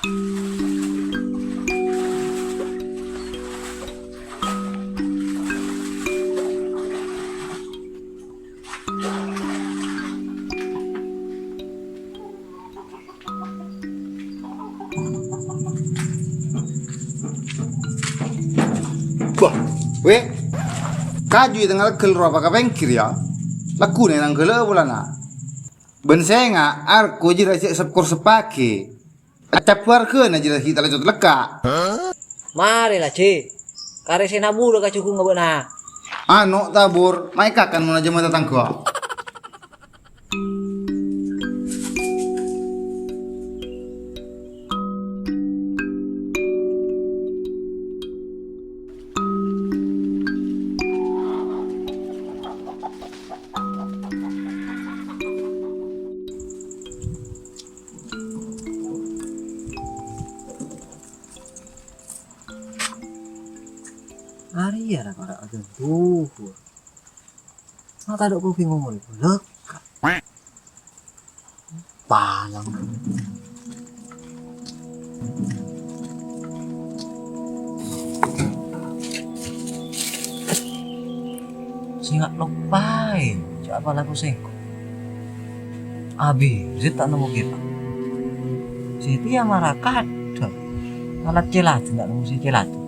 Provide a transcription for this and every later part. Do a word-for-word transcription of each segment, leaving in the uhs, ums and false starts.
Bâh, wè, kaju è tengnga tegghâl rowa ka pèngghir, yâ. Lagghuna ènangghâlâ polana. Bân sènga' arko jârèya cè' sep-korsepaghi. Acabbu arghâna jârèya ghi' ta' lecot lekka'. Marè la, Ji. Karè sè nabur ka jhughungnga bâ'na. Ano, tabur, maèkakan mon ajâmma tatangghâ. Arèya la para' adâ' dhuhur. Mata dâ' kopi ngomong lekka'. Palèng. Sènga' loppaè, jâ' apa laku sèngko'. Abis, ta' nemmo kèta. Sè tèya mara kadhâng. Malah cè' laju, ta' nemmo sè cè' laju.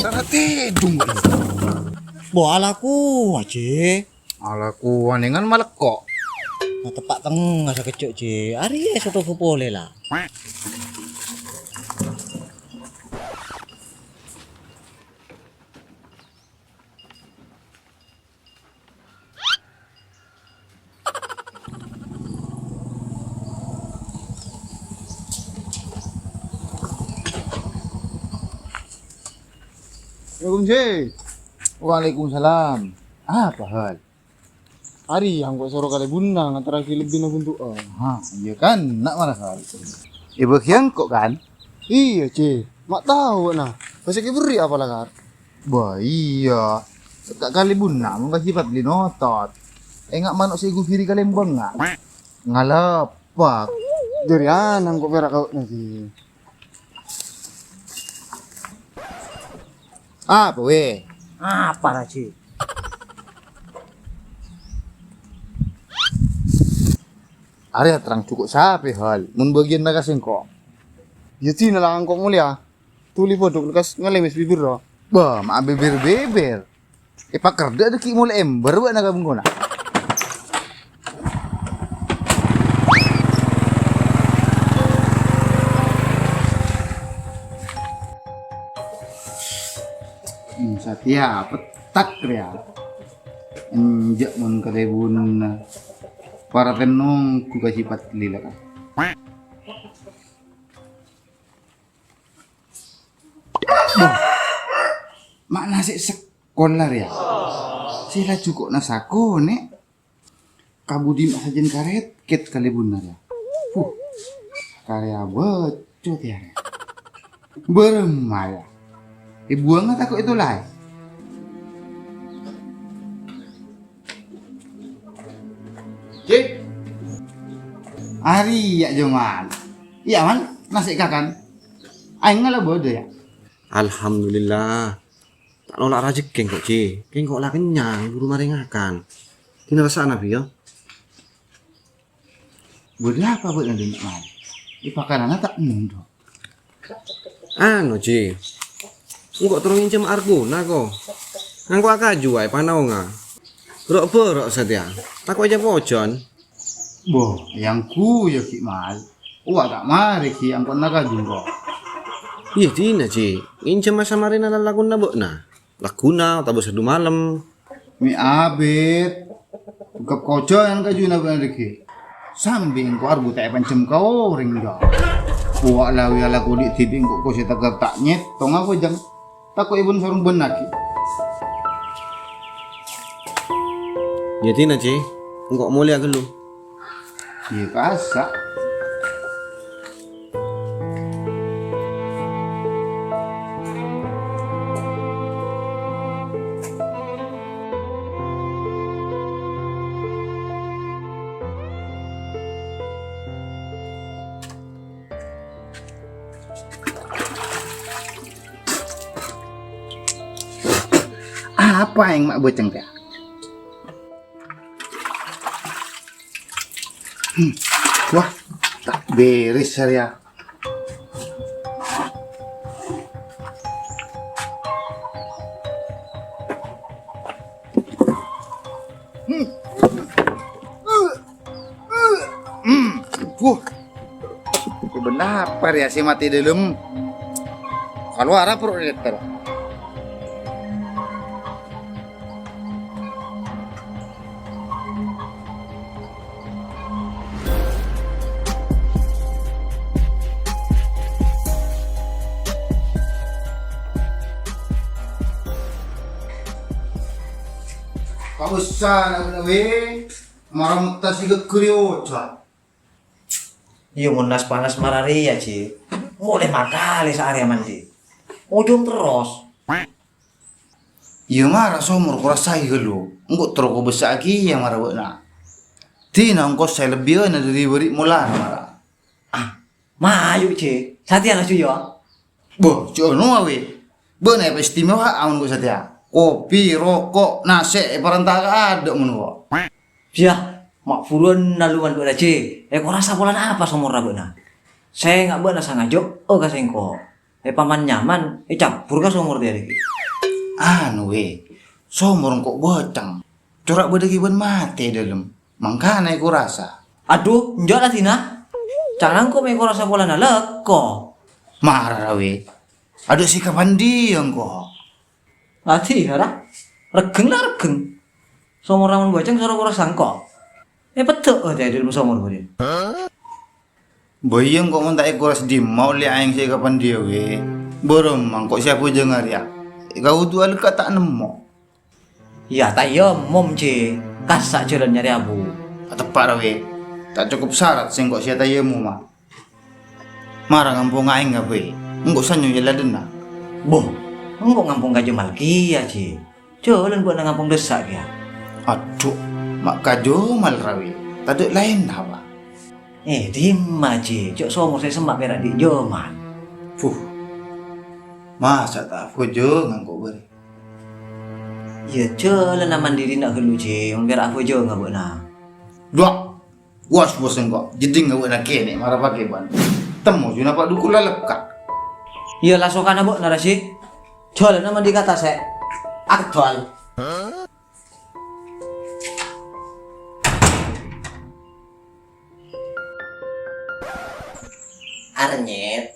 Tara tèdung. Bo, alakowa, Ji. Alakowa, nèngan malekko'. Nah, teppa' tengnga sakejjhâ', Ji. Arèya èso tobu polè, la. Assalamualaikum, Ji. Waalaikumsalam. Apa, Hal? Arèya engko' soro kalèbunna ngaterraghi lebbina buntu'ân. Ha, iyâ kan, na' mara, Hal. Èbâghi engko' kan? Iyâ, Ji. Ma' tao, na. Pas èkèberri' apa la, Kar? Bâh, iyâ. Ka' kalèbunna mon kajhi Padli notot. Enga' mano' sè èghubiri ka lembângnga. Ngaleppek. Jârèya engko' pèra' kao'na, Ji. Apa, wè? Apa, Raji? Arèya terrang jhuko' sapè, Hal. Mon bâgiyânna ka sèngko'. Yâ, dinah la engko' molèya. Dhuli bâdhuk lekkas ngalèmès bibirra. Bâh, ma' bibir-bibir. Èpakerdhâ' dâggi' molè ember bâ'na ka bengkona. Hmm, satèya pettak rèya. Enjâ' mon kalèbunna. Para tennong ku kajhi Padli la, Kak. Duh. Ma' nasè' sekolah rèya. Sè la jhuko'na sakonè'. Kabudi ma' sajân karèt-kèt kalèbunna rèya. Huh. Karèya bâco tèya rèya. Bârâmma yâ. Èbuwângnga tako' ètolaè. Cik. Arèya, Jamal. Iyâ, Man, nasè' kakan. Aèng la bâdâ, yâ? Alhamdulillah. Ta' nola' rajhekkè engko', Ji. Engko' la kennyang, buru marè ngakan. Dinah rassana, Bi, yâ? Bâdâ apa bâ'na dinna', Man? Èpakanana ta' endhu'? Anu, Ji. Engko' terro ngènjhâm arghuna, ko. Ngangko'a kaju aè panaonga. Ro'-bâro' satèya. Tako' ècap ojhân. Bo, èyangghuy, yâ, ghi', Mal. Owa ta' marè, ghi', angko'na kaju, ko. Iyâ, dinah, Ji. Ngènjhâma samarèna lalakonna bâ'na. Lagghuna otabâ sèdhu malem. Mè' abit. Ghep kojhâ'ân kajuna bâ'na dhâggi'. Sambi engko' arghu ta' èpènjhâm ka orèng, jâ. Wa' la wèya la kodhi' dhibi' engko' kosè tèghâr ta' nyèttonga apa, jâng. Tako' èbân sarong bânnaghi. Yâ, dinah, Ji. Engko' molèya ghâllu. Iyâ, kassa'. Apa aèng ma' bâceng, tèya? Hmm. Wah, ta' bèrès arèya. Hmm. Hmm. Wuh. Bân apa rèya sè matè dâlem? Kalowara pro' lèter. Pabessana bân awè, mara metta sè gheggher oca'. Iyâ, mon nas-panas mararèya, Ji. Molè makalè saarè amandi. Ojhung terros. Iyâ, mara somor korassaè ghâllu. Engko' terro kobâssa'aghi, iyâ, mara bâ'na. Dinah ongkos sè lebbiyânna dhâri bâri' molana, mara. Ah, mayu, Ji. Satèya laju, yâ. Bo, jhâ' onowa, wè. Bâ'na èpaistimewa amun engko' satèya. Kopi, roko', nasè' èparènta kaadâ' mon engko'. Biyâ, ma' buruwân naluman bâ'na, Ji. Èkorasa polana apa somorra bâ'na? Sènga' bâ'na sangajâ, oh, ka sèngko'. Èpaman-nyaman, ècabbhur ka somor tèya dhâggi'. Anu, wè. Somor engko' bâceng. Cora' bâdâ ghibân matè è dâlem. Mangkana èkorasa. Adhu, enjâ' la dinah. Ca'na engko' ma' èkorasa polana lèko. Mara ra, wè. Adhu sè kapandhiyâ engko'? Adi, ra? Règhâng la règhâng. Somorra mon bâceng soro korasa engko'. Èpeddhâ'â tè è dâlem somor bâdhi. Bâ iyâ engko' mon ta' èkoras dimma ollè aèng sè kapandhiyâ, wè. Bârâmma engko' sè abhâjângnga rèya. Èkaodhuwâ alèkka' ta' nemmo. Iyâ, ta' iyâ, mom, Ji. Kassa' jhâlân nyarè abu. Ateppa' ra, wè. Ta' cokop sarat sèngko' sè atayâ moma. Mara ngampong aèng, Abâi. Engko' sanyo è ladânna. Bo, engko' ngampong ka Jamal kèya, Ji. Jhâlân bâ'na ngampong dessa' kèya. Adhu, ma' ka Jamal ra, wè. Tadâ' laènna, apa? Eh, dimma, Ji? Jhâ' somor sè semma' pèra' dhi' Jamal. Puh. Masa' ta' abhâjâng engko' bâri'? Iyâ, jhâlâna mandhiri na' ghâllu, Ji. Mon pèra' abhâjângnga bâ'na. Dua. Was-was engko', jeddhing bâ'na kènè' mara pakè bân. Temmo juna pa' dhukul lalekka'. Iyâ, la sokana bâ'na, Raji. Jhâlâna mandi ka tasè'. Akdol. Arnyet.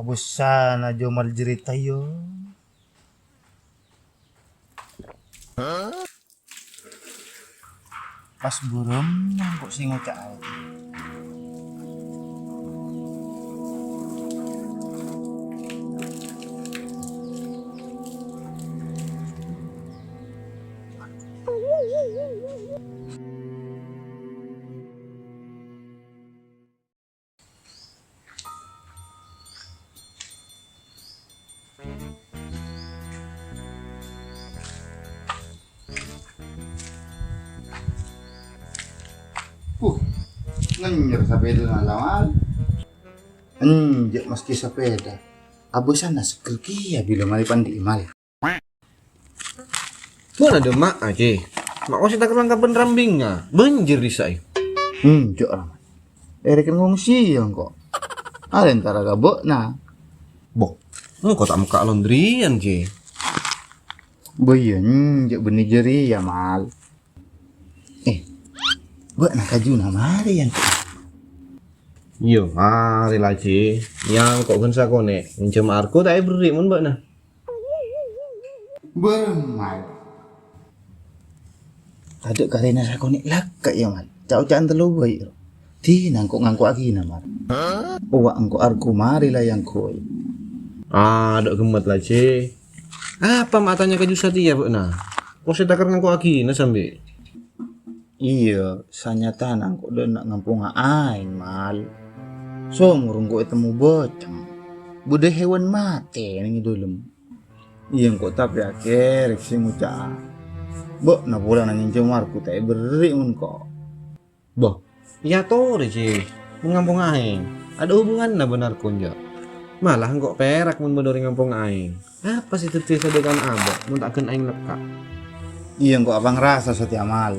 Abâssana Jamal jârèya, yâ. Pas buru mangko' sè ngoca' aè. Uh, ngenyer sapèdana la, Mal. Enjâ' maskè sapèda. Abâssana seggher kèya bilâ marè pandi', Mal. Bâ'na dâ' emma'a, Cè. Ma' kosè takerrang ka bân rambingnga. Bânjir dissa', è. Enjâ', Rahmat. Èrèken ngongsi, yâ, engko'. Arèntara ka bâ'na. Bo, engko' ta' mokka' laundryan, Cè. Bâ iyâ, enjâ' bânnè jârèya, Mal. Eh, bâ'na kajuna marè, yâ, engko'. Iyâ, marè la, Cè. Yâ, engko' ghân sakonè'. Ngènjhâm arko ta' èberri' mon bâ'na. Bârâmma? Tadâ' karèna sakonè' lakka', yâ, Mal. Ca'-oca'an tello bhâi, ro. Dinah engko' ngangko'aghina, Mal. Owa' engko' arko marè la èangko'è. Ah, dâ' ghemmet la, Cè. Apa ma' atanya kaju satèya bâ'na? Kosè taker ngangko'aghina sambi'. Iyâ, sanyatana engko' dâ' enna' ngamponga aèng, Mal. Somor engko' ètemmo bâceng. Bâdâ hewan matè neng è dâlem. Iyâ, engko' tapè akèrèk sè ngoca'a. Bâ'na polana ngènjhâm arko ta' èberri' mon ko'. Bo, iyâ torè, Cè. Mon ngamponga aèng, adâ' hubunganna bân arko, enjâ'. Malah engko' pèrak mon bâdâ orèng ngamponga aèng. Apa sè dhâddhiyâ sadhâkana abâ' mon ta' ghân aèng lekka'? Iyâ, engko' apa ngrasa satèya, Mal.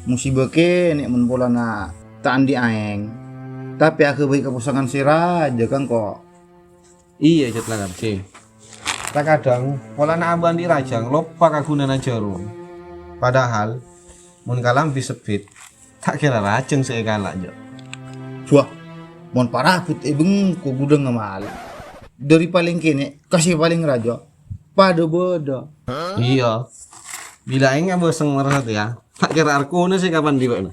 Musibâ kènè' mon polana ta' andi' aèng. Tapè aghâbây kaposangan sè rajâ, kan, ko'? Iyâ, Cè, lakar, Cè. Terkadang, polana abâ' andi' rajâ, loppa ka ghunana jhârum. Padahal, mon kalambhi sebbit, ta' kèra rajâ sè èkala', jâ'. Wah, mon parabut è bengko ghudhângnga, Mal. Dâri palèng kènè' ka sè palèng rajâ, padâ bâdâ. Iyâ. Bilâ aèng abâseng marè satèya, ta' kèra arkona sè kapan dhibi'na.